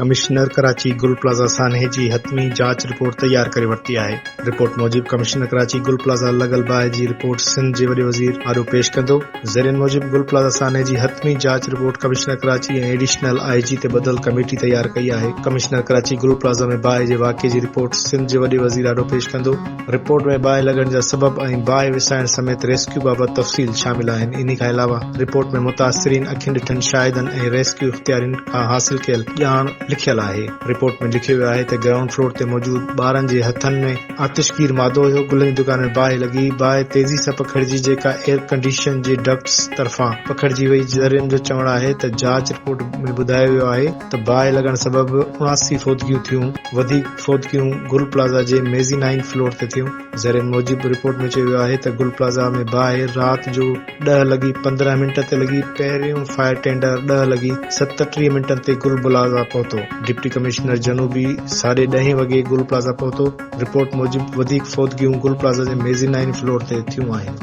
Commissioner Karachi گل plaza سانحي جي حتمي جاچ رپورٽ تيار ڪري ورتي آهي. رپورٽ موجب ڪمشنر ڪراچي گل پلازا لڳل باهه جي رپورٽ سنڌ جي وڏي وزير آڏو پيش ڪندو. ذريعن موجب گل پلازا سانحي جي حتمي جاچ report commissioner Karachi ۽ additional I جي تي ٻڌل ڪميٽي تيار ڪئي آهي. ڪمشنر ڪراچي گل پلازا ۾ باهه جي واقعي جي رپورٽ سنڌ جي وڏي وزير آڏو پيش ڪندو. رپورٽ ۾ باهه لڳڻ جا سبب ۽ باهه وسائڻ سميت ريسڪيو بابت تفصيل شامل آهن. انهي کان علاوه رپورٽ ۾ متاثرين، اکين ڏٺن شاهدن ۽ ريسڪيو اختيارين کان حاصل ڪيل ڄاڻ لکيل آهي. رپورٽ ۾ لکيو ويو آهي ته گرائونڊ فلور تي موجود ٻارن جي هٿن ۾ آتشگير مادو هيو، گلن جي دڪان ۾ باهه لڳي، باهه تيزي سان پکڙجي جيڪا ايئر ڪنڊيشن جي ڊڪٽس طرفان پکڙجي وئي، ذريعن جو چوڻ آهي ته جاچ رپورٽ ۾ ٻڌايو ويو آهي ته باهه لڳڻ سبب 79 فوتگيون ٿيون، وڌيڪ فوتگيون گل پلازا جي ميزينائن فلور تي ٿيون. ذريعن موجب رپورٽ ۾ چيو ويو آهي ته گل پلازا ۾ باهه رات جو ڏهه لڳي 15 منٽ تي لڳي، پهريون فائر ٽينڊر ڏهه لڳي 37 منٽن تي گل پلازا پهتو، ڊپٽي ڪمشنر جنوبي ساڍي ڏهين وڳي گل پلازا پهتو، رپورٽ موجب وڌيڪ فوتگيون گل پلازا جي ميزينائن فلور تي ٿيون آهن.